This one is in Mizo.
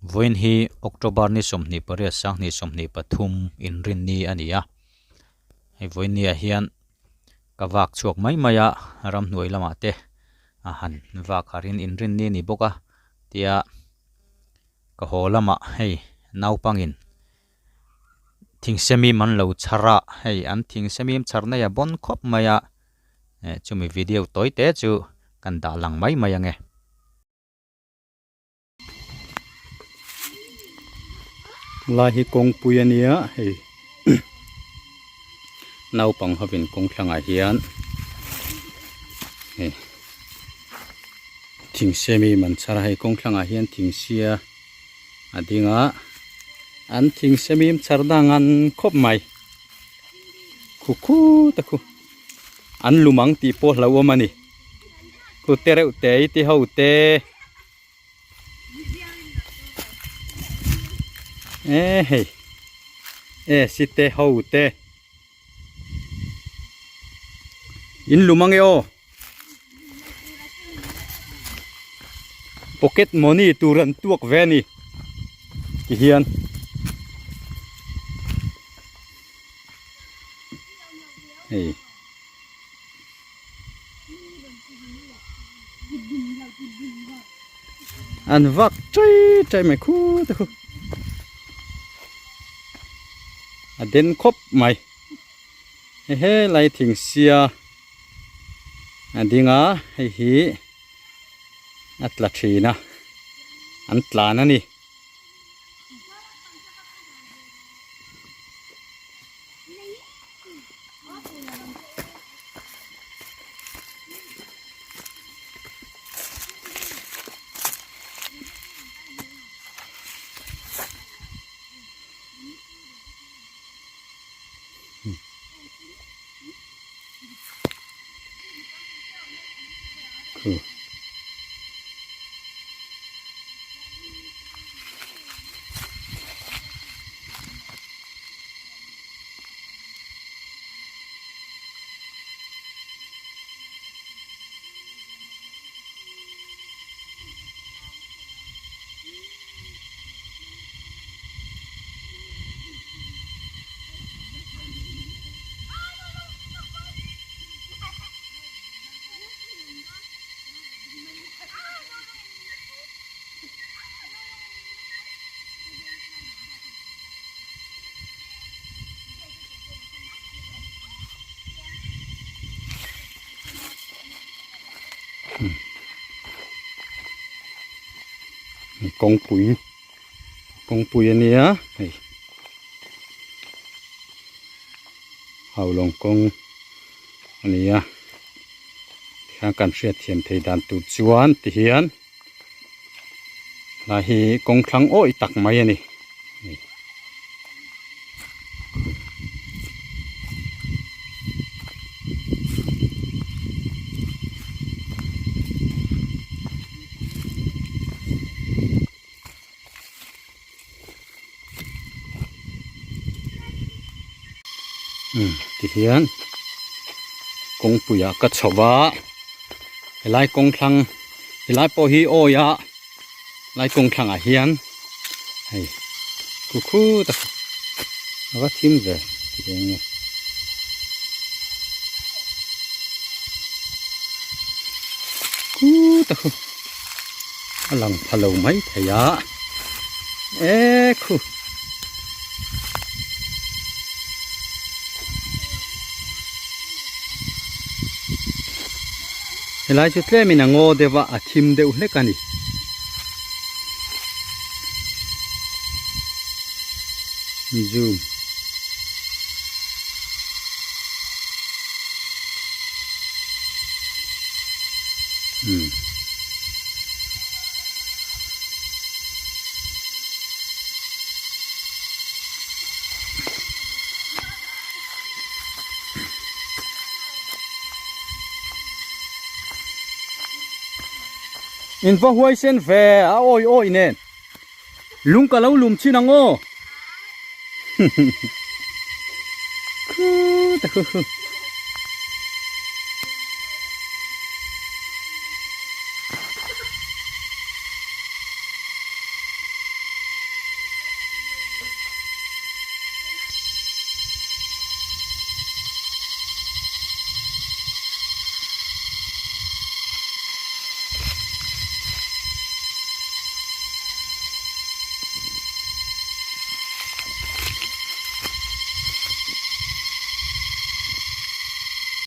Vawiin hi October ni 28 2023 inrinni a ni a. Hei vawiin ni ah hian ka vak chhuak mai mai a, ramhnuai lamah te a han vak harin inrinni a ni bawk a tia ka haw lamah hei naupangin thingsemim an lo chhar a, hei an thingsemim chhar na hi a bawn khawp mai a, chumi video tawi te chu kan dah lang mai mai ange. Lai hi kawngpui a nia hei naupang hovin kawng thlangah hian hei thing semi man chhar a hei kawng thlangah hian thing sia a ding a an thing semim chhar dang an khawp mai khu khu te khu an lum ang tih pawh hlauhawm a ni khu te reuh te i ti ho te. E hei e si te ho te in lum ange aw pocket money tur an tuak ve a ni ti hian hei. An vak chai chai mai khu te khu a den khawp mai he he lai thing sia a ding a hei hi a tla thin a an tlan a ni. Kawngpui kawngpui a nia hei haulawng kawng a ni a tikhan kan hriatthiam theih dan tur chuan tihian Lai hi kawng thlang awih tak mai a ni. Tihian kawngpuiah ka chho va helai kawng thlang helai pawh hi awi a lai kawng thlangah hian hei khu khu tak a va thim ve tih eng nge khu tak khu a lang pha lo mai thei a e khu. Helai chu tlemin a ngaw deuh a a thim deuh hlek a ni. Zoom. Hmm. In va huai sen ve a awi awi nen lung ka lo lum chin ang aw khu ta khu khu.